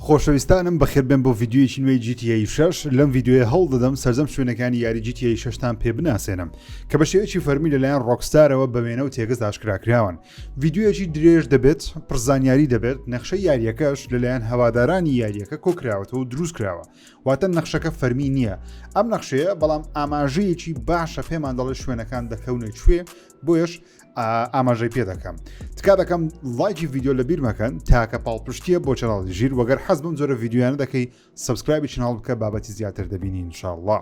خۆشەویستانم بەخێربێن بۆ ڤیدیۆیەکی نوێی GTA 6 لەم ڤیدیۆیە هەوڵ دەدەم سەرجەم شوێنەکانی یاری GTA 6تان پێ بناسێنم کە بە شێوەیەکی فەرمی لەلایەن Rockstar ەوە بە وێنە و text ئاشکرا کراون ڤیدیۆیەکی درێژ دەبێت پڕزانیاری دەبێت نەخشەی یاریەکەش لەلایەن هەوادارانی یاریەکە کۆکراوەتەوە و دروست کراوە واتە نەخشەکە فەرمی نییە ئەم نەخشەیە بەڵام ئاماژەیەکی باشە پێمان دەڵێ شوێنەکان دەکەونە کوێ بۆیەش ئاماژەی پێ دەکەم تکا دەکەم لایکی ڤیدیۆ لە بیر مەکەن تاکە پاڵپشتیە بۆ channel ی ژیر وەگەر حەز بم جۆرە ڤیدیۆیانە دەکەی subscribe ی channel بکە بابەتی زیاتر دەبینی انشاءاللە.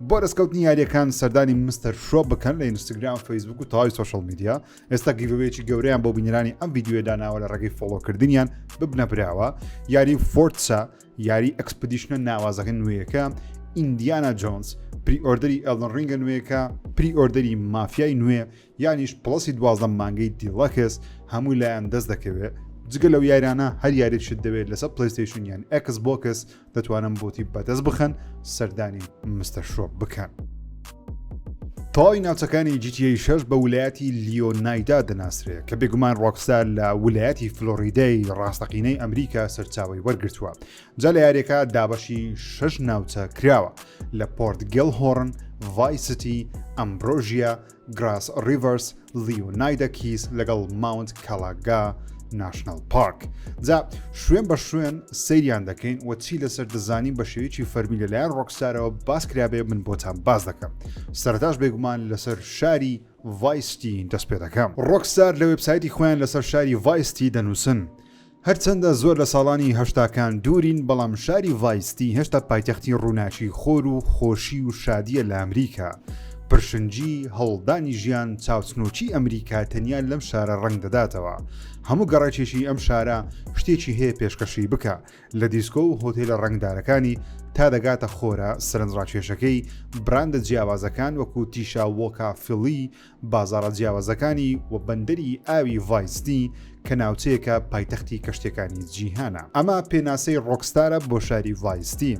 بۆ دەستکەوتنی یاریەکان سەردانی مستەر شۆپ بکەن لە ئینستاگرام فەیسبوک و تەواوی social media ئێستا giveaway ەکی گەورەیان بۆ بینەرانی ئەم ڤیدیۆیە داناوە لە ڕێگەی follow کردنیان ببنە براوە یاری Forza یاری Expedition ە ناوازەکە نوێیەکە Indiana Jones pre-order ی Elden Ring ە نوێیەکە pre-order ی مافیای نوێ یانیش Plus ی 12 مانگەی Deluxe هەموو لایەن دەست دەکەوێت جگە لەو یاریانە هەر یاریشت دەوێت لەسەر PlayStation یان Xbox دەتوانم بۆتی بەدەست بخەن سەردانی مستەر شۆپ بکەن. تەواوی ناوچەکانی GTA 6 بە ولایەتی لیۆنایدا دەناسرێت کە بێگومان Rockstar لە ولایەتی فلۆریدای ڕاستەقینەی ئەمریکا سەرچاوی وەرگرتووە جا لە یاریەکە دابەشی شش ناوچە کراوە لە پۆرت گێلهۆڕن Vice City ئەمبرۆژیا گراس ڕیڤەرس، لیۆنایدا کیس لەگەڵ ماونت کالاگا National Park. جا شوێن بە شوێن سەیریان دەکەین و چی لەسەر دەزانین بە شێوەیەکی فەرمی لەلایەن Rockstar ەوە باس کرابێ من بۆتان باس دەکەم. سەرەتاش بێگومان لەسەر شاری Vice City دەست پێ دەکەم. Rockstar لە وێبسایتی خۆیان لەسەر شاری Vice City دەنووسن، هەرچەندە زۆر لە ساڵانی هەشتاکان دوورین، بەڵام شاری Vice City هێشتا پایتەختی ڕووناکی خۆر و خۆشی و شادییە لە ئەمریکا. پرشنگی هەوڵدانی ژیان چاوچنۆکی ئەمریکا تەنیا لەم شارە ڕەنگ دەداتەوە. هەموو گەڕەکێکی ئەم شارە شتێکی هەیە پێشکەشی بکا، لە دیسکۆ و هۆتێلە ڕەنگدارەکانی تا دەگاتە خۆرە سەرنجڕاکێشەکەی براندە جیاوازەکان وەکو تیشا وۆکا فیڵی بازاڕە جیاوازەکانی و بەندەری ئاوی Vice City کە ناوچەیەکە پایتەختی کەشتیەکانی جیهانە. ئەمە پێناسەی Rockstar ە بۆ شاری Vice City.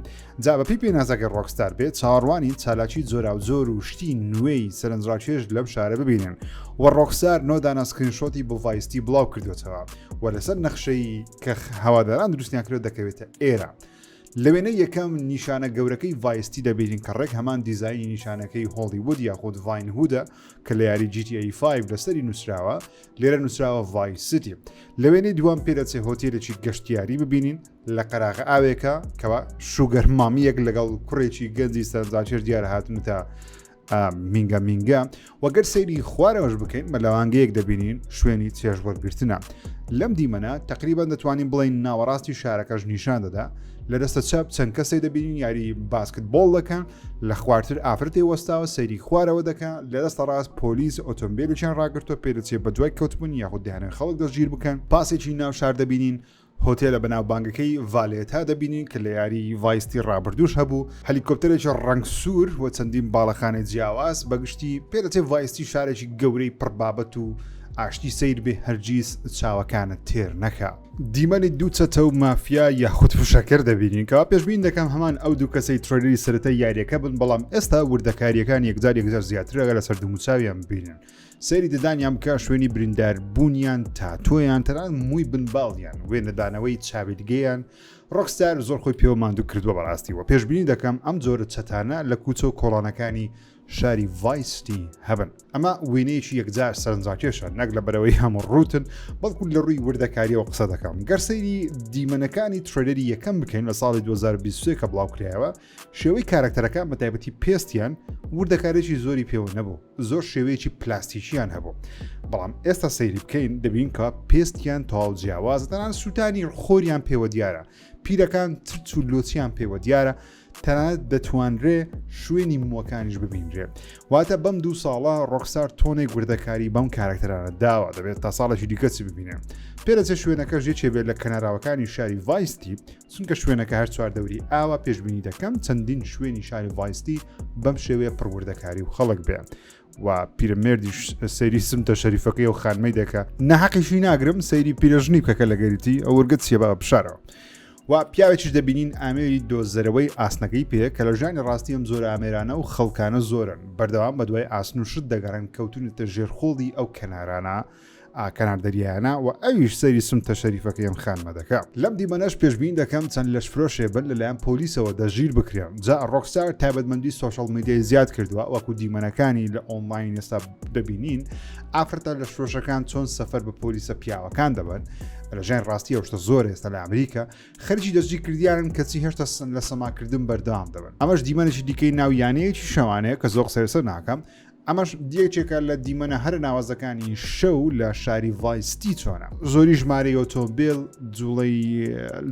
جا بەپێی پێناسەکەی Rockstar بێت چاوەڕوانین چالاکی جۆراوجۆر و شتی نوێی سەرنجڕاکێش لەم شارە ببینن و Rockstar نۆ دانە screenshot ی بۆ Vice City بڵاو کردوێتەوە و لەسەر نەخشەی کە هەواداران دروستیان کرد دەکەوێتە ئێرە. لە وێنەی یەکەم نیشانە گەورەکەی Vice City دەبینین کە ڕێک هەمان دیزاینی نیشانەکەی هۆڵیوود یاخود ڤاین هودە کە لە یاری GTA 5 لەسەری نووسراوە لێرە نووسراوە Vice City لە وێنەی دووەم پێدەچێ هۆتێلێکی گەشتیاری ببینین لە قەراغ ئاوێکە کەوا sugar mommy یەک لەگەڵ کوڕێکی گەنجی سەرنجڕاکێش دیارە هاتنتە مینگە مینگە وەگەر سەیری خوارەوەش بکەین مەلەوانگەیەک دەبینین شوێنی چێژ وەرگرتنە لەم دیمەنە تقریبان دەتوانین بڵین ناوەڕاستی شارەکەش نیشان دەدا لە دەستە چەپ چەند کەسێک دەبینین یاری باسکت بۆڵ دەکەن لە خوارتر ئافرەتێ وەستاوە سەیری خوارەوە دەکەن لە دەستە ڕاست پۆلیس ئۆتۆمبیلێکیان ڕاگرتووە پێدەچێت بە دوای کەوتبوون یاخود دەیانەوێت خەڵک دەستگیر بکەن پاسێکی ناو شار دەبینین هۆتێلە بەناوبانگەکەی ڤالێتا دەبینین کە لە یاری Vice City ڕابردووش هەبوو، هەلیکۆپتەرێکی ڕەنگ سوور و چەندین باڵەخانەی جیاواز، بەگشتی پێدەچێت Vice City شارێکی گەورەی پڕ بابەت و ئاشتی سەیر بێ هەرگیز چاوەکانت تێر نەکا. دیمەنی دوو چەتە و مافیا یاخود فشەکەر دەبینین کەوا پێشبین دەکەم هەمان ئەو دوو کەسەی trailer ی سەرەتای یاریەکە بن بەڵام ئێستا وردەکاریەکان یەکجار یەکجار زیاترە لەسەر دەموچاویان ببینن. سەیری ددانیان بکە شوێنی بریندار بوونیان تاتۆیان تەنانەت مووی بن باڵیان وێنەدانەوەی چاویلگەیان Rockstar زۆر خۆی پێوە ماندوو کردووە بەڕاستی وە پێشبینی دەکەم ئەم جۆرە چەتانە لە کوچە و کۆڵانەکانی شاری Vice City هەبن ئەمە وێنەیەکی یەکجار سەرنجڕاکێشە نەک لە بەرەوەی هەموو ڕووتن بەڵکو لە ڕووی وردەکاریەوە قسە دەکەم گەر سەیری دیمەنەکانی trailer ی یەکەم بکەین لە ساڵی 2023 کە بڵاو کرایەوە شێوەی کارەکتەرەکان بە تایبەتی پێستیان وردەکارێکی زۆری پێوە نەبوو زۆر شێوەیەکی پلاستیکیان هەبوو بەڵام ئێستا سەیری بکەین دەبین کە پێستیان تەواو جیاواز تەنان سووتانی خۆریان پێوە دیارە پیرەکان ترچ و لۆچیان پێوە دیارە تەنانەت دەتوانرێ شوێنی مووەکانیش ببینرێ واتە بەم دوو ساڵە Rockstar تۆنێک وردەکاری بەم کارکتەرانە داوە دەبێت تا ساڵێکی دیکە چی ببینێ پێدەچێت شوێنەکەش یەکێ بێت لە کەناراوەکانی شاری Vice City چونکە شوێنەکە هەر چواردەوری ئاوە پێشبینی دەکەم چەندین شوێنی شاری Vice City بەم شێوەیە پڕوردەکاری و خەڵک بێ و پیرەمێردیش سەیری سمتە شەریفەکەی و خانمەی دەکە نەحەقیشی ناگرم سەیری پیرەژنی بکەکە لەگەریتی ئەو ورگە چیە بە بشارەوە و پیاوێکیش دەبینین ئامێری دۆزەرەوەی ئاسنەکەی پێ کە لە ژیانی ڕاستی ئەم زۆر ئامێرانە و خەڵکانە زۆرن بەردەوام بەدوای ئاسن و شت دەگەڕێن کەوتونەتە ژێرخۆڵی ئەو کەنارانە. کەنار دەریایانە و ئەویش سەیری سمتە شەریفەکەی ئەم خانمە دەکا. لەم دیمەنەش پێشبینی دەکەم چەند لەشفرۆشێ بن لەلایەن پۆلیسەوە دەستگیر بکرێن. جا ڕۆکستار تایبەتمەندی social media ی زیاد کردووە وەکو دیمەنەکانی لە ئۆنلاین ئێستا دەبینین ئافرەتە لەشفرۆشەکان چۆن سەفەر بە پۆلیسە پیاوەکان دەبن لە ژیان ڕاستی ئەو شتە زۆر ئێستا لە ئەمریکا خەرجی دەستگیرکردیانن کەچی هێشتا لە سەماکردن بەردەوام دەبن. ئەمەش دیمەنێکی دیکەی ناو یانەیەکی شەوانەیە کە زۆر قسەی لەسەر ناکەم ئەمەش یەکێکە لە دیمەنە هەرە ناوازەکانی شەو لە شاری ڤایس سیتی چۆنە. زۆری ژمارەی ئۆتۆمبێل، جوڵەی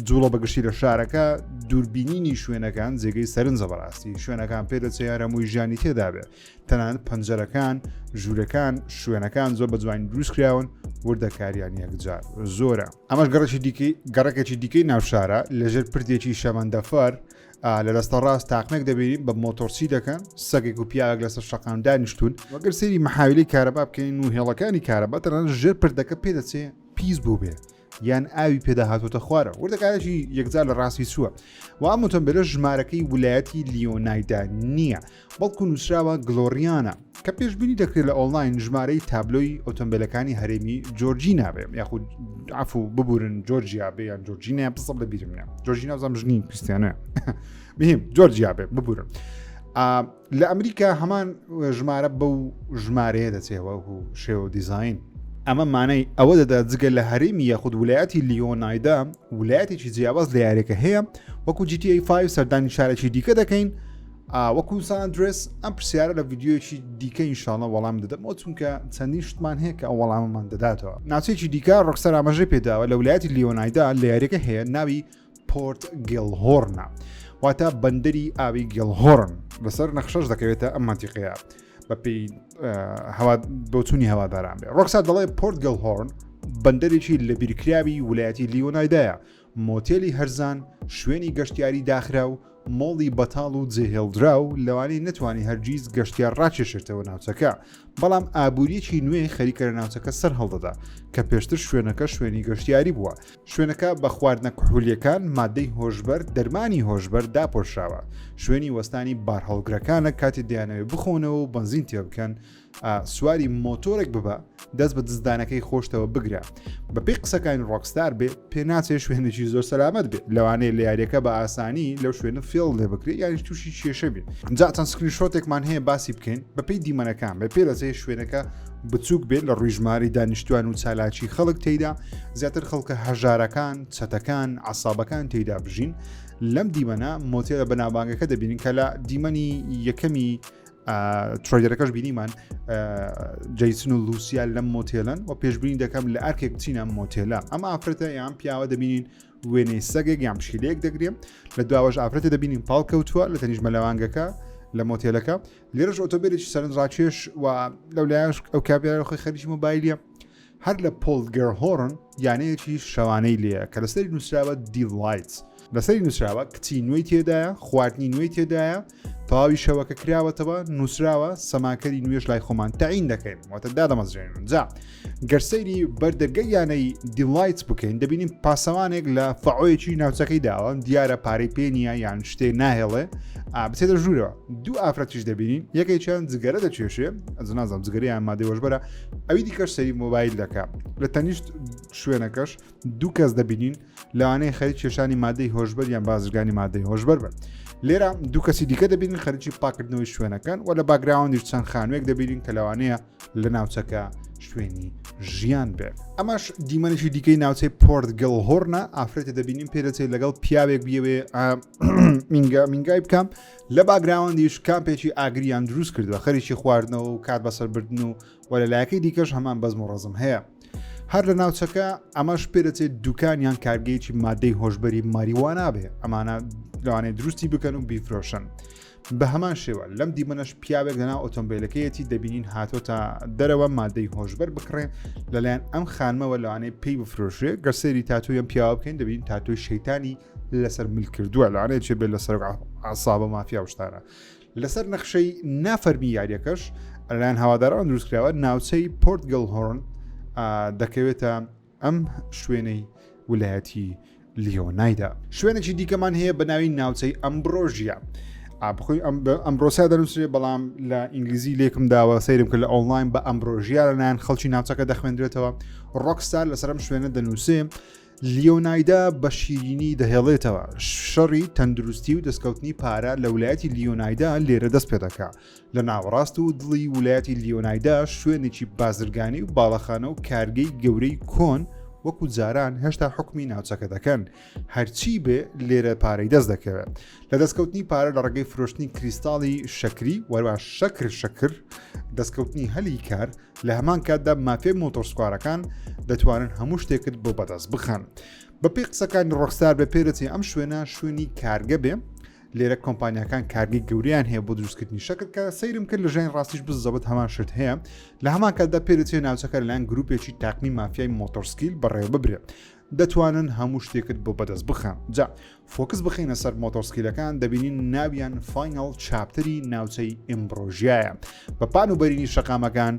جوڵە بەگشتی لە شارەکە، دووربینینی شوێنەکان جێگەی سەرنجە بەڕاستی شوێنەکان پێدەچێ هەر هەمووی ژیانی تێدابێ تەنانەت پەنجەرەکان، ژوورەکان، شوێنەکان زۆر بە جوانی دروستکراون، وردەکاریان یەکجار زۆرە. ئەمەش گەڕەکی دیکەی گەڕەکێکی دیکەی ناو شارە لەژێر پردێکی شەمەندەفەر لە دەستە ڕاست تاقمێک دەبینین بە مۆتۆرسی دەکەن سەگێک و پیاوێک لەسەر شەقام دانیشتون وەگەر سەیری محاویلەی کارەبا بکەین و هێڵەکانی کارەبا تەنانەت ژێر پردەکە پێدەچێ پیس بوو بێ یان ئاوی پێدا هاتوتە خوارە وردەکارێکی یەکجار لە ڕاستی چووە و ئەم ئۆتۆمبیلە ژمارەکەی ولایەتی لیۆنایدا نییە بەڵکو نووسراوە گلۆریانا کە پێشبینی دەکرێت لە ئۆنلاین ژمارەی تابلۆی ئۆتۆمبیلەکانی هەرێمی جۆرجینا بێ یاخود عفو ببورن جۆرجیا بێ یان جۆرجینا بزەب لە بیرم نیە جۆرجینا بزانم ژنی کریستیانە مهم جۆرجیا بێ ببورن لە ئەمریکا هەمان ژمارە بەو ژمارەیە دەچێەوە و شێوە دیزین ئەمە مانای ئەوە دەدا جگە لە هەرێمی یاخود ولایەتی لیۆنایدا ولایەتێکی جیاواز لە یاریەکە هەیە وەکو GTA 5 سەردانی شارێکی دیکە دەکەین وەکو سان ئەندرێس ئەم پرسیارە لە ڤیددیوەکی دیکە ئینشاڵە وەڵام دەدەمەوە چونکە چەندین شتمان هەیە کە ئەو وەڵاممان دەداتەوە ناوچەیەکی دیکە ڕۆکستار ئاماژەی پێداوە لە ولایەتی لیۆنایدا لە یاریەکە هەیە ناوی پۆرت گێڵهۆرنە واتە بەندەری ئاوی گێڵهۆرن لەسەر نەخشەش دەکەوێتە ئەم مەنتیقەیە بەپێی هەوا بۆچوونی هەواداران بێ ڕۆکستار دەڵێ پۆرت گێڵهۆرن بەندەرێکی لەبیرکراوی ولایەتی لیۆنایدایە مۆتێلی هەرزان، شوێنی گەشتیاری داخراو، مۆڵی بەتاڵ و جێهێڵدراو لەوانەیە نەتوانی هەرگیز گەشتیار ڕاکێشێتەوە ناوچەکە، بەڵام ئابوورییەکی نوێ خەریکە لە ناوچەکە سەرهەڵدەدا کە پێشتر شوێنەکە شوێنی گەشتیاری بووە. شوێنەکە بە خواردنە کحولییەکان، ماددەی هۆشبەر، دەرمانی هۆشبەر داپۆشراوە. شوێنی وەستانی بارهەڵگرەکانە کاتێ دەیانەوێت بخۆنەوە و بەنزین تێبکەن، سواری مۆتۆرێک ببە دەست بە دزدانەکەی خۆشتەوە بگرە بەپێی قسەکانی ڕۆکستار بێ پێناچێ شوێنێکی زۆر سەلامەت بێ لەوانەیە لە یاریەکە بە ئاسانی لەو شوێنە فێڵ لێ بکرێت یانیش تووشی کێشە بێ جا چەند screenshot ێکمان هەیە باسی بکەین بەپێی دیمەنەکان بێ پێ دەچێ شوێنەکە بچووک بێت لە ڕووی ژمارەی دانیشتوان و چالاکی خەڵک تێیدا زیاتر خەڵکە هەژارەکان چەتەکان عسابەکان تێیدا بژین لەم دیمەنە مۆتێلە بەناوبانگەکە دەبینین کە لە دیمەنی یەکەمی trailer ەکەش بینیمان جەیسن و لوسیا لەم مۆتێلن و پێشبینی دەکەم لە ئەرکێک بچینە مۆتێلە ئەم ئافرەتە یان پیاوە دەبینین وێنەی سەگێک یان پشیلەیەک دەگرێ لە دواوەش ئافرەتە دەبینین پاڵ کەوتووە لە تەنیش مەلەوانگەکە لە مۆتێلەکە لێرەش ئۆتۆمبیلێکی سەرنجڕاکێش و لەو لایەش ئەو کابرا خۆی خەریکی مۆبایلیە هەر لە پۆرت گێڵهۆرن یانەیەکی شەوانەی لێیە کە لەسەری نووسراوە دیلایتس لەسەری نووسراوە کچی نوێی تێدایە خواردنی نوێی تێدایە تەواوی شەوەکە کراوەتەوە نووسراوە سەماکەری نوێش لای خۆمان تەعین دەکەین واتە دادەمەزرێن جا گەر سەیری بەردەرگەی یانەی دیلایتس بکەین دەبینین پاسەوانێک لە فەعۆیەکی ناوچەکەی داوە دیارە پارەی پێ نییە یان شتێ ناهێڵێ بچێتە ژوورەوە دوو ئافرەتیش دەبینین یەکێکیان جگەرە دەکێشێ ئەز نازانم جگەرەیان مادەی هۆشبەرە ئەوی دیکەش سەری مۆبایل دەکا لە تەنیشت شوێنەکەش دوو کەس دەبینین لەوانەیە خەریک کێشانی مادەی هۆشبەر یان بازرگانی مادەی هۆشبەر بن لێرە دوو کەسی دیکە دەبینین خەریکی پاکردنەوەی شوێنەکەن و لە background یش چەند خانوویەک دەبینین کە لەوانەیە لە ناوچەکە شوێنی ژیان بێ ئەمەش دیمەنێکی دیکەی ناوچەی پۆرت گڵهۆرنە ئافرەتە دەبینین پێدەچێت لەگەڵ پیاوێک بیەوێ مینگا مینگای بکەم لە background یش کامپێکی ئاگریان دروست کردووە خەریکی خواردنەوە و کات بەسەربردن و و لە لایەکەی دیکەش هەمان بەزم و ڕەزم هەیە. هەر لە ناوچەکە ئەمەش پێدەچێت دوکان یان کارگەیەکی مادەی هۆشبەری ماریوانا بێ ئەمانە لەوانەیە دروستی بکەن و بیفرۆشن. بە هەمان شێوە لەم دیمەنەش پیاوێک لەناو ئۆتۆمبیلەکەیەتی دەبینین هاتۆتە دەرەوە مادەی هۆشبەر بکڕێ لەلایەن ئەم خانمەوە لەوانەیە پێی بفرۆشێ گەر سەیری تاتۆی ئەم پیاوە بکەین دەبینین تاتۆی شەیتانی لەسەر مل کردووە لەوانەیە چێ بێت لەسەر عسابە مافیا و شتانە لەسەر نەخشەی نافەرمی یاریەکەش لەلایەن هەواداران دروستکراوە ناوچەی پۆرت گڵهۆرن دەکەوێتە ئەم شوێنەی ولایەتی لیۆنایدا. شوێنێکی دیکەمان هەیە بە ناوی ناوچەی ئەمبرۆژیا. بخۆی ئەمبرۆسیا دەنووسرێ بەڵام لە ئینگلیزی لێکم داوە سەیرم کرد لە ئۆنلاین بە ئەمبرۆژیا لەلایەن خەڵکی ناوچەکە دەخوێندرێتەوە. ڕۆکستار لەسەر ئەم شوێنە دەنووسێ لیۆنایدا بە شیرینی دەهێڵێتەوە. شەڕی تەندروستی و دەستکەوتنی پارە لە ولایەتی لیۆنایدا لێرە دەست پێدەکا. لە ناوەڕاست و دڵی ولایەتی لیۆنایدا شوێنێکی بازرگانی و باڵەخانە و کارگەی گەورەی کۆن وەکو جاران هێشتا حکومی ناوچەکە دەکەن. هەرچی بێ لێرە پارەی دەست دەکەوێت. لە دەستکەوتنی پارە لە ڕێگەی فرۆشتنی کریستاڵی شەکری وەروا شەکر شەکر دەستکەوتنی هەلی کار لە هەمان کاتدا مافیای مۆتۆرسوارەکان دەتوانن هەموو شتێکت بۆ بەدەست بخەن. بەپێی قسەکانی ڕۆکستار بە پێدەچێ ئەم شوێنە شوێنی کارگە بێ لێرە کۆمپانیاکان کارگەی گەوریان هەیە بۆ دروستکردنی شەکر کە سەیرم کرد لە ژیانی ڕاستیش بزەبت هەمان شت هەیە لە هەمان کاتدا پێدەچێ ناوچەکە لەلایەن گروپێکی تاقمی مافیای مۆتۆرسکیل بەڕێوە ببرێت دەتوانن هەموو شتێکت بۆ بەدەست بخەن. جا focus بخەینە سەر مۆتۆرسکیلەکان دەبینین ناویان Final Chapter ی ناوچەی ئیمبرۆژیایە. بە پان و بەرینی شەقامەکان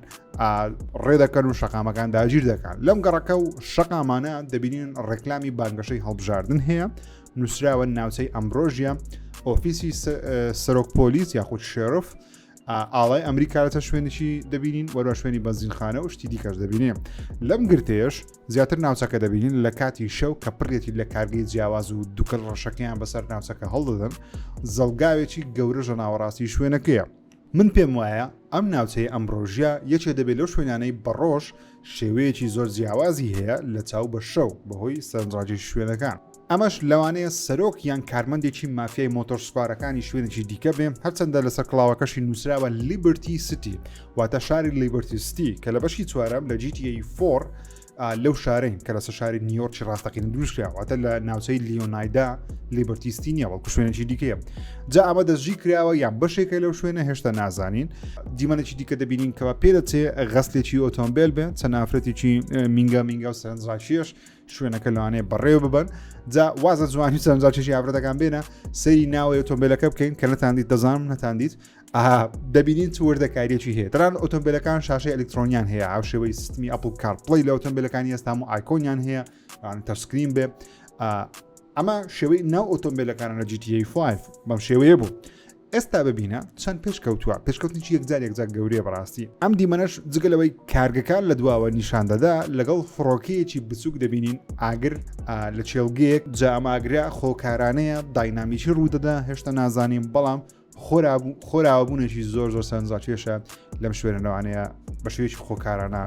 ڕێ دەکەن و شەقامەکان داگیر دەکەن. لەم گەڕەکە و شەقامانە دەبینین ڕێکلامی بانگەشەی هەڵبژاردن هەیە نووسراوە ناوچەی ئەمبرۆژیا ئۆفیسی سەرۆک پۆلیس یاخود sheriff ئاڵای ئەمریکا لەسەر شوێنێکی دەبینین وەروە شوێنی بەنزینخانە و شتی دیکەش دەبینین لەم گرتەیەش زیاتر ناوچەکە دەبینین لە کاتی شەو کە پڕێتی لە کارگەی جیاواز و دوکەل ڕەشەکەیان بەسەر ناوچەکە هەڵدەدەن زەڵگاوێکی گەورەش لە ناوەڕاستی شوێنەکەیە من پێم وایە ئەم ناوچەی ئەمڕۆژیا یەکێ دەبێت لەو شوێنانەی بەڕۆژ شێوەیەکی زۆر جیاوازی هەیە لە چاو بە شەو بەهۆی سەرنجڕاکێشی شوێنەکان. ئەمەش لەوانەیە سەرۆک یان کارمەندێکی مافیای مۆتۆرسوارەکانی شوێنێکی دیکە بێ، هەرچەندە لەسەر کڵاوەکەشی نووسراوە لیبرتی سیتی، واتە شاری لیبرتی سیتی کە لە بەشی چوارەم لە GTA 4 لەو شارەین کە لەسەر شاری نیویۆرکی ڕاستەقینە دروستکرا، واتە لە ناوچەی لیۆنایدا لیبرتی سیتی نییە بەڵکو شوێنێکی دیکەیە. جا ئەمە دەستگیر کراوە یان بەشێکە لەو شوێنە هێشتا نازانین. دیمەنێکی دیکە دەبینین کەوا پێدەچێ غەسلێکی ئۆتۆمبیل بێ، چەند ئافرەتێکی مینگە مینگە و سەرنجڕاکێش شوێنەکە لەوانەیە بەڕێوە ببەن. جا وازە جوانی سەرنجڕاکێشی ئافرەتەکان بێنە سەیری ناوەی ئۆتۆمبیلەکە بکەین کە نەتاندیت دەزانم نەتاندیت دەبینین چ وردەکاریەکی هەیە. تەنان ئۆتۆمبیلەکان شاشەی ئەلکترۆنیان هەیە هاوشێوەی سیستمی Apple CarPlay لە ئۆتۆمبیلەکانی ئێستام و ئایکۆنیان هەیە touchscreen بێ. ئەمە شێوەی ناو ئۆتۆمبیلەکانە لە GTA 5 بەم شێوەیە بوو. ئێستا ببینە چەند پێشکەوتووە، پێشکەوتنی یەکجار یەکجار گەورەیە بەڕاستی. ئەم دیمەنەش جگە لەوەی کارگەکان لە دواوە نیشان دەدا لەگەڵ فڕۆکەیەکی بچووک دەبینین ئاگر لە چێڵگەیەک، جا ئەم ئاگرە خۆکارانەیە داینامیکی ڕوودەدا هێشتا نازانین، بەڵام خۆراوەبوونێکی زۆر زۆر سەرنجڕاکێشە لەم شوێنە لەوانەیە بە شێوەیەکی خۆکارانە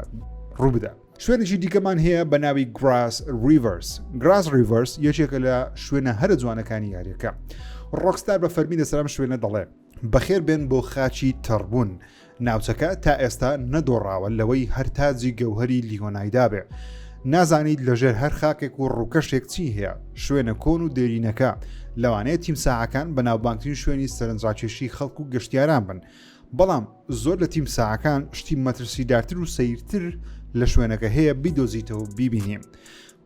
ڕووبدا. شوێنێکی دیکەمان هەیە بە ناوی گراس ریڤەرس. گراس ریڤەرس یەکێکە لە شوێنە هەرە جوانەکانی یاریەکە. ڕۆکستار بە فەرمی لەسەر ئەم شوێنە دەڵێ بەخێر بێن بۆ خاچی تەڕبوون. ناوچەکە تا ئێستا نەدۆڕاوە لەوەی هەر تاجی گەوهەری لیۆنایدا بێ. نازانیت لەژێر هەر خاکێک و ڕووکەشێک چی هەیە. شوێنە کۆن و دێرینەکە لەوانەیە تیمساحەکان بەناوبانگترین شوێنی سەرنجڕاکێشی خەڵک و گەشتیاران بن، بەڵام زۆر لە تیمساحەکان شتی مەترسیدارتر و سەیرتر لە شوێنەکە هەیە بیدۆزیتەوە و بیبینی.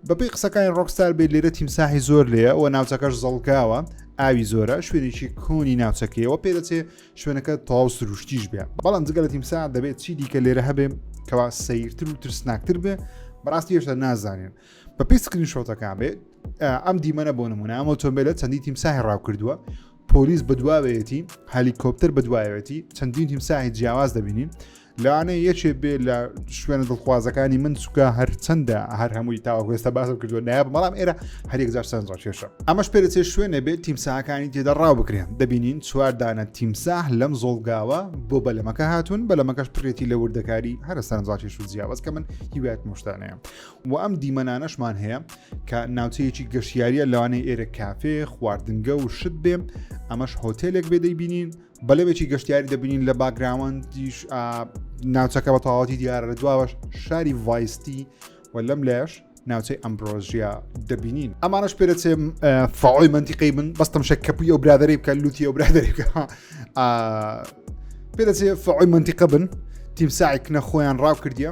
بەپێی قسەکانی ڕۆکستار بێت لێرە تیمساحی زۆر لێیە و ناوچەکەش زەڵگاوە، ئاوی زۆرە، شوێنێکی کۆنی ناوچەکەیەوە پێدەچێ شوێنەکە تەواو سروشتیش بێ، بەڵام جگە لە تیمساح دەبێت چی دیکە لێرە هەبێ کەوا سەیرتر و ترسناکتر بێ بەڕاستی هێشتا نازانین. بەپێی screenshot ەکان بێت ئەم دیمەنە بۆ نمونە ئەم ئۆتۆمبیلە چەندی تیمساحی ڕاو کردووە، پۆلیس بەدواوەیەتی، هەلیکۆپتەر بەدوایەتی، چەندین تیمساحی جیاواز دەبینین. لەوانەیە یەکێ بێ لە شوێنە دڵخوازەکانی من چووکە هەرچەندە هەر هەمووی تاوەکو ئێستا باسم کردووە نایاب، بەڵام ئێرە هەر یەکجار سەرنجڕاکێشە. ئەمەش پێدەچێت شوێنێ بێت تیمساحەکانی تێدا ڕاو بکرێن. دەبینین چوار دانە تیمساح لەم زۆڵگاوە بۆ بەلەمەکە هاتوون، بەلەمەکەش پڕێتی لە وردەکاری هەرە سەرنجڕاکێش و جیاواز کە من هیوایەتم شتانەیە. و ئەم دیمەنانەشمان هەیە کە ناوچەیەکی گەشتیاریە، لەوانەیە ئێرە کافێ، خواردنگە و شت بێ، ئەمەش هۆتێلێک بێ دەیبینین، بەلەمێکی گەشتیاری دەبینین لە background یش ناوچەکە بە تەواوەتی دیارە، لە دواوەش شاری ڤایستی و لەم لایش ناوچەی ئەمبرۆژیا دەبینین. ئەمانەش پێدەچێ فاوی منتیقی بن، بەس تەمشە کەپوی ئەو برادەری بکە، لوتی ئەو برادەری بکە، پێدەچێ فاوی منتیقە بن. تیمساعێک نە خۆیان ڕاو کردیە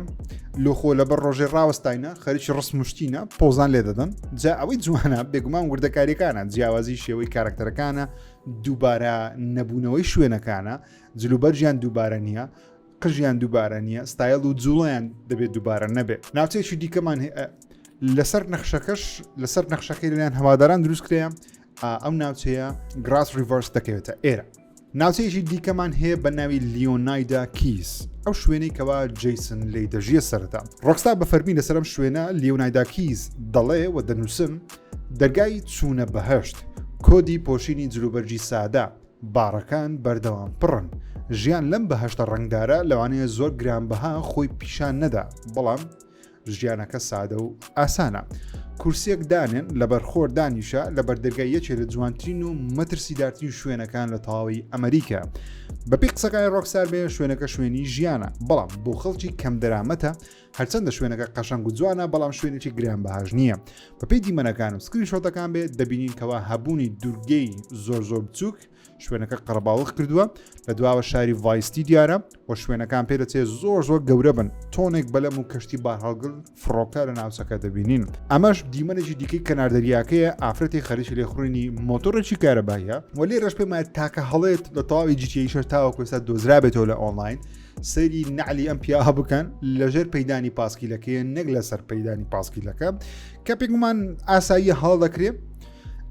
لۆ خۆ لەبەر ڕۆژێ ڕاوەستاینە خەریکی ڕسم مشتینە پۆزان لێ دەدەن. جا ئەوەی جوانە بێگومان وردەکاریەکانە، جیاوازی شێوەی کارکتەرەکانە، دووبارە نەبوونەوەی شوێنەکانە، جلوبەرگیان دووبارە نییە، قژیان دووبارە نییە، ستایل و جوڵەیان دەبێت دووبارە نەبێت. ناوچەیەکی دیکەمان لەسەر نەخشەکەش لەسەر نەخشەکەی لەلایەن هەواداران دروست کرایە، ئەو ناوچەیە گراس ریڤەرس دەکەوێتە ئێرە. ناوچەیەکی دیکەمان هەیە بە ناوی لیۆنایدا کیس، ئەو شوێنەی کەوا جەیسن لێی دەژیە سەرەتا. ڕۆکستار بە فەرمی لەسەر ئەم شوێنە لیۆنایدا کیس دەڵێ و دەنووسم، دەرگای چوونە بەهەشت، کۆدی پۆشینی جلوبەرگی سادە، باڕەکان بەردەوام پڕن. ژیان لەم بەهەشتە ڕەنگدارە لەوانەیە زۆر گرانبەها خۆی پیشان نەدا، بەڵام ژیانەکە سادە و ئاسانە. کورسیەک دانێن لەبەر خۆر دانیشە لە بەردەرگای یەکێ لە جوانترین و مەترسیدارترین شوێنەکان لە تەواوی ئەمریکا. بەپێی قسەکانی ڕۆکستار بێ شوێنەکە شوێنی ژیانە، بەڵام بۆ خەڵکی کەم دەرامەتە، هەرچەندە شوێنەکە قەشەنگ و جوانە بەڵام شوێنێکی گرانبەهاش نییە. بەپێی دیمەنەکان و screenshot ەکان بێ دەبینین کەوا هەبوونی دوورگەی زۆر زۆر بچووک شوێنەکە قەرەباڵغ کردووە لە دواوە شاری ڤایستی دیارە و شوێنەکان پێ دەچێت زۆر زۆر گەورە بن تۆنێک بەلەم و کەشتی بارهەڵگر فڕۆکە لە ناوچەکە دەبینین ئەمەش دیمەنێکی دیکەی کەناردەریاکەیە ئافرەتی خەریکی لێخوڕینی مۆتۆڕێکی کارەباییە و لێرەش پێم وایە تاکە هەڵێت لە تەواوی GTA شەش تاوەکو ئێستا دۆزرابێتەوە لە ئۆنلاین سەیری نەعلی ئەم پیاوە بکەن لەژێر پەیدانی پاسکیلەکەیە نەک لەسەر پەیدانی پاسکیلەکە کە پێگومان ئاساییە هەڵ دەکرێت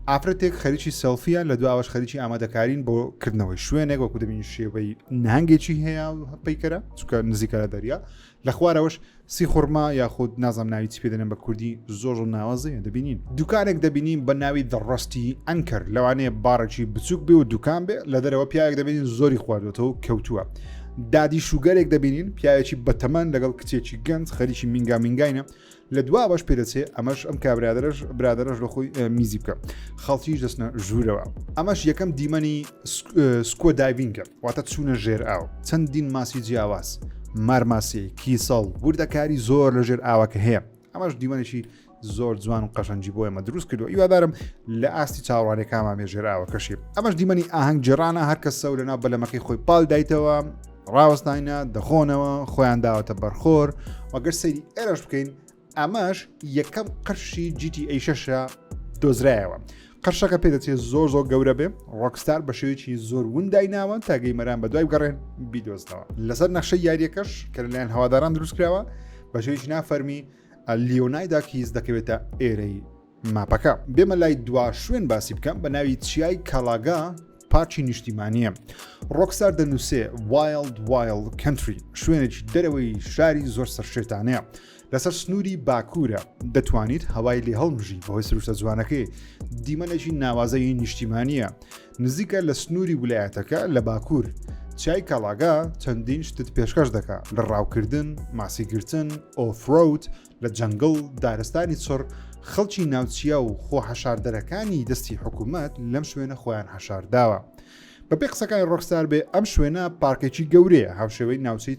ئافرەتێک خەریکی سێڵفیە لە دواوەش خەریکی ئامادەکارین بۆ کردنەوەی شوێنێک وەکو دەبین شێوەی نهنگێکی هەیە پەیکەرە چکە نزیکە لە دەریا لە خوارەوەش سی خورما یاخود نازم ناوی چی پێدەنێن بە کوردی زۆر زۆر ناوازەیە دەبینین دوکانێک دەبینین بە ناوی دەڕستی ئەنکەر لەوانەیە باڕێکی بچووک بێ و دوکان بێ لە دەرەوە پیاوێک دەبینین زۆری خواردوێتەوە کەوتووە دادی شوگەرێک دەبینین پیاوێکی بەتەمەن لەگەڵ کچێکی گەنج خەریکی مینگا مینگاینە لە دواوەش پێدەچێ ئەمەش ئەم کابرادەرەش برادەرەش لە خۆی میزی بکە خەڵکیش دەستنە ژوورەوە ئەمەش یەکەم دیمەنی scuba diving ە واتە چوونە ژێر ئاو چەندین ماسی جیاواز مارماسی کیسەڵ وردەکاری زۆر لە ژێر ئاوەکە هەیە ئەمەش دیمەنێکی زۆر جوان و قەشەنگی بۆ ئێمە دروست کردو هیوادارم لە ئاستی چاوەڕوانەکانمان بێ ژێر ئاوەکەشی ئەمەش دیمەنی ئاهەنگ جێرانە هەر کەسە و لەناو بەلەمەکەی خۆی پاڵ دایتەوە ڕاوەستاینە دەخۆنەوە خۆیان داوەتە بەرخۆر وەگەر سەیری ئێرەش بکەین ئەمەش یەکەم قەرشی GTA شەشە دۆزرایەوە قەرشەکە پێدەچێت زۆر زۆر گەورە بێ ڕۆکستار بە شێوەیەکی زۆر وندای ناوە تا gamer ان بە دوای بگەڕێن بیدۆزنەوە لەسەر نەخشەی یاریەکەش کە لەلایەن هەواداران دروستکراوە بە شێوەیەکی نافەرمی لیۆنایدا کیز دەکەوێتە ئێرەی ماپەکە. بێمە لای دوا شوێن باسی بکەم بە ناوی چیای کالاگا پارکی نیشتیمانیە. ڕۆکستار دەنووسێ Wild Wild Country شوێنێکی دەرەوەی شاری زۆر سەرشێتانەیە لەسەر سنووری باکوورە دەتوانیت هەوای لێ هەڵمژی بەهۆی سروشتە جوانەکەی دیمەنێکی ناوازەی نیشتیمانیە نزیکە لە سنووری ولایەتەکە لە باکوور چیای کالاگا چەندین شتت پێشکەش دەکا لە ڕاوکردن ماسیگرتن off-road لە جەنگڵ، دارستانی چڕ، خەڵکی ناوچیا و خۆ حەشاردەرەکانی دەستی حکوومەت لەم شوێنە خۆیان حەشارداوە. بەپێی قسەکانی ڕۆکستار بێ ئەم شوێنە پارکێکی گەورەیە هاوشێوەی ناوچەی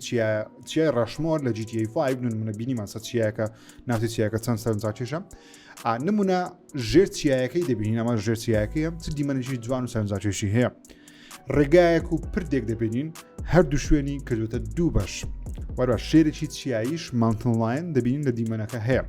چیای ڕەشمۆر لە GTA 5 نمونە بینیمان سەر چیایەکە ناوچەی چیاکە چەند سەرنجڕاکێشە نمونە ژێر چیایەکەی دەبینین ئەمە ژێر چیایەکەیە چ دیمەنێکی جوان و سەرنجڕاکێشی هەیە. ڕێگایەک و پردێک دەبینین هەردوو شوێنی کردوتە دوو بەش وەروە شێرێکی چیاییش mountain lion دەبینین لە دیمەنەکە هەیە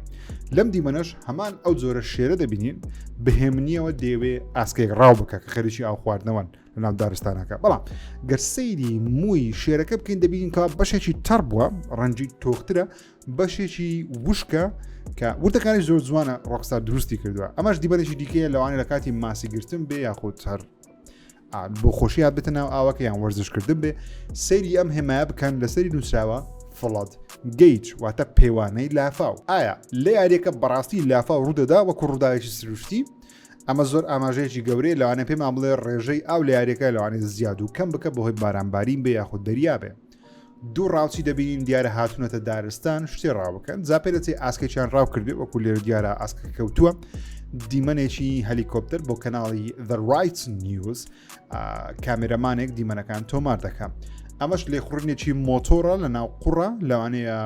لەم دیمەنەش هەمان ئەو جۆرە شێرە دەبینین بەهێمنیەوە دەیەوێ ئاسکێک ڕاو بکە کە خەریکی ئاو خواردنەوەن لەناو دارستانەکە بەڵام گەر سەیری مووی شێرەکە بکەین دەبینین کە بەشێکی تەڕ بووە ڕەنگی تۆخترە بەشێکی وشکە کە وردەکانی زۆر جوانە ڕۆکستار دروستی کردووە ئەمەش دیمەنێکی دیکەیە لەوانەیە لە کاتی ماسی گرتن بێ یاخود هەر بۆ خۆشی هات بێتە ناو ئاوەکە یان وەرزشکردن بێ سەیری ئەم هێمایە بکەن لەسەری نووسراوە flood gauge واتە پێوانەی لافاو ئایا لە یاریەکە بەڕاستی لافاو ڕوودەدا وەکو ڕووداوێکی سروشتی ئەمە زۆر ئاماژەیەکی گەورەیە لەوانە پێمان بڵێ ڕێژەی ئاو لە یاریەکە لەوانەیە زیاد و کەم بکە بەهۆی بارانبارین بێ یاخود دەریا بێ دوو ڕاوچی دەبینین دیارە هاتوونەتە دارستان شتێ ڕاو بکەن جا پێ دەچێ ئاسکێکیان ڕاو کردێ وەکو لێرە دیارە ئاسکە کەوتووە دیمەنێکی هەلیکۆپتەر بۆ کەناڵی The Right News کامێرەمانێک دیمەنەکان تۆمار دەکە ئەمەش لێخوڕینێکی مۆتۆڕە لە ناو قوڕە لەوانەیە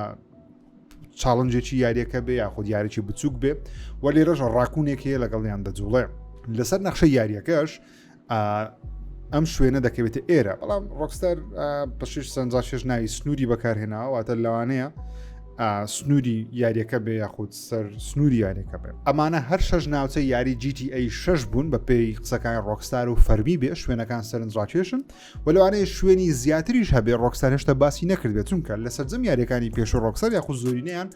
challenge ێکی یاریەکە بێ یاخود یاریی بچووک بێ و لێرەش raccoon ێک هەیە لەگەڵیان دەجوڵێ لەسەر نەخشە یاریەکەش ئەم شوێنە دەکەوێتە ئێرە بەڵام ڕۆکستار بە شش سەنجا شش ناوی سنووری بەکارهێناوە واتە لەوانەیە سنووری یاریەکە بێ یاخود سەر سنووری یاریەکە بێ. ئەمانە هەر شەش ناوچەی یاری GTA 6 بوون بە پێی قسەکانی ڕۆکستار و فەرمی بێ شوێنەکان سەرنجڕاکێشن و لەوانەیە شوێنی زیاتریش هەبێ ڕۆکستار هێشتا باسی نەکردبێت چونکە لە سەرجەم یاریەکانی پێشوو ڕۆکستار یاخود زۆرینەیان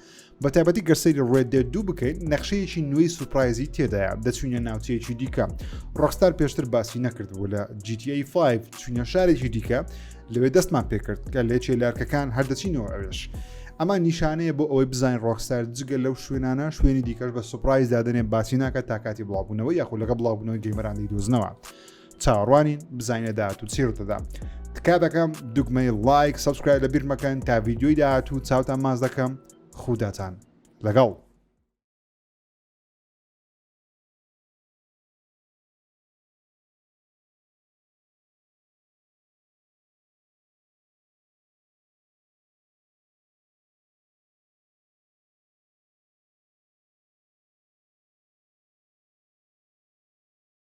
بە تایبەتی گەر سەیری Red Dead دوو بکەین نەخشەیەکی نوێی surprise ی تێدایە دەچوینە ناوچەیەکی دیکە ڕۆکستار پێشتر باسی نەکردبوو لە GTA 5 چوینە شارێکی دیکە لەوێ دەستمان پێکرد کە لێچێ لارکەکان هەر دەچینەوە ئەوێش ئەمە نیشانەیە بۆ ئەوەی بزانین ڕۆکستار جگە لەو شوێنانە شوێنی دیکەش بە surprise دادەنێ باسی ناکات تا کاتی بڵاوبوونەوە یاخود لەگە بڵاوبوونەوەی gamer ان دەیدۆزنەوە چاوەڕوانین بزانینە داهاتوو چی ڕوودەدا تکا دەکەم دوگمەی like subscribe لە بیر مەکەن تا ڤیدیۆی داهاتوو چاوتان ماز دەکەم خوداتان لەگەڵ.